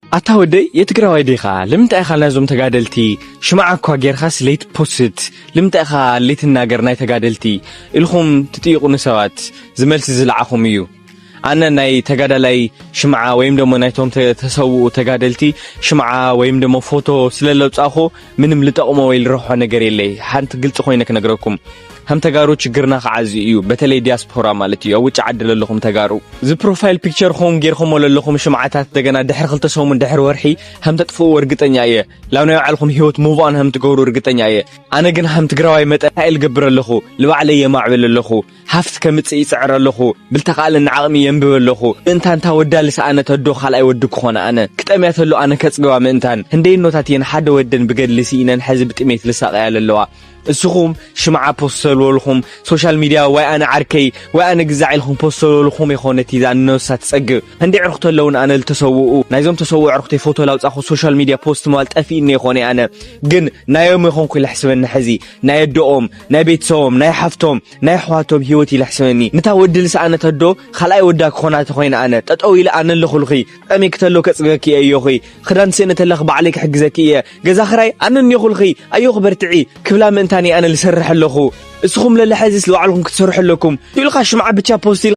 ኣታ ወደይ የትግራዋይ ዲኻ? ልምንታይ ኢኻ ናይዞም ተጋደልቲ ሽምዓ እኳ ጌርኻስ ለይት ፖስት? ልምንታይ ኢኻ ለይትናገር ናይ ተጋደልቲ? ኢልኹም ትጥይቑኒ ሰባት፣ ዝመልሲ ዝለዓኹም እዩ። ኣነ ናይ ተጋዳላይ ሽምዓ ወይም ደሞ ናይቶም ተ- ተሰውኡ ተጋደልቲ ሽምዓ ወይም ደሞ ፎቶ ስለለውጻኹ ምንም ልጠቕሞ ወይ ልረብሖ ነገር የለይ። ሓንቲ ግልጺ ኮይነ ክነግረኩም፣ ከም ተጋሩ ችግርና ከዓ እዚ እዩ። በተለይ ዲያስፖራ ማለት እዩ፣ ኣብ ውጭ ዓዲ ለለኹም ተጋሩ፣ እዚ ፕሮፋይል ፒክቸርኹም ጌርኩሞ ለለኹም ሽምዓታት፣ እንደገና ድሕሪ ክልተ ሰሙን ድሕሪ ወርሒ ከም ተጥፍእዎ እርግጠኛ እየ። ላብ ናይ ባዕልኹም ህይወት ሙቭ ኦን ከም ትገብሩ እርግጠኛ እየ። ኣነ ግን ከም ትግራዋይ መጠን እንታይ ልገብር ኣለኹ? ልባዕለይ የማዕብል ኣለኹ። ሃፍት ከምጽእ ይጽዕር ኣለኹ። ብልተኻእለኒ ዓቕሚ የንብብ ኣለኹ። ምእንታን እታ ወዳ ልስኣነት ኣዶ ካልኣይ ወዲ ክኾነ ኣነ። ክጠምያ ተሎ ኣነ ከጽግባ ምእንታን። ህንደይ እኖታት እየን ሓደ ወደን ብገድሊ ስኢነን ሕዚ ብጥሜት ልሳቐያ ለለዋ። እስኹም ሽምዓ ፖስት ተልወልኹም ሶሻል ሚድያ ወይ ኣነ ዓርከይ ወይ ኣነ ግዛዕ ኢልኹም ፖስት ተልወልኹም ይኾነ እቲ እዛ ነብሳ ትጸግብ። ህንደይ ዕርኽቶ ኣለውን ኣነ ልተሰውኡ። ናይዞም ተሰውኡ ዕርኽተይ ፎቶ ላውጻኹ ሶሻል ሚድያ ፖስት ምባል ጠፊእኒ ይኾነ ኣነ። ግን ናዮም ይኾንኩ ኢለ ሕስበኒ ሕዚ። ናይ ኣደኦም፣ ናይ ቤተሰቦም፣ ናይ ሓፍቶም፣ ናይ ኣሕዋቶም ህይወት ኢለ ሕስበኒ። ንታ ወዲ ልስኣነት ኣዶ ካልኣይ ወዳ ክኾና ተኾይነ ኣነ። ጠጠው ኢለ ኣነ ኣለኹልኺ። ጠሜኪ ተሎ ከጽግበኪ እየ ኣዮኺ። ክዳን ስእነ ተለኺ ባዕለይ ክሕግዘኪ እየ። ገዛ ክራይ ኣነ እኒኹልኺ። ኣዮኺ በርትዒ። ክብላ ምእንታን እየ ኣነ ልሰርሕ ኣለኹ። እስኹም ለለ ሕዚስ ልባዕልኹም ክትሰርሑ ኣለኩም። ኢልካ ሽምዓ ብቻ ፖስት ኢልካ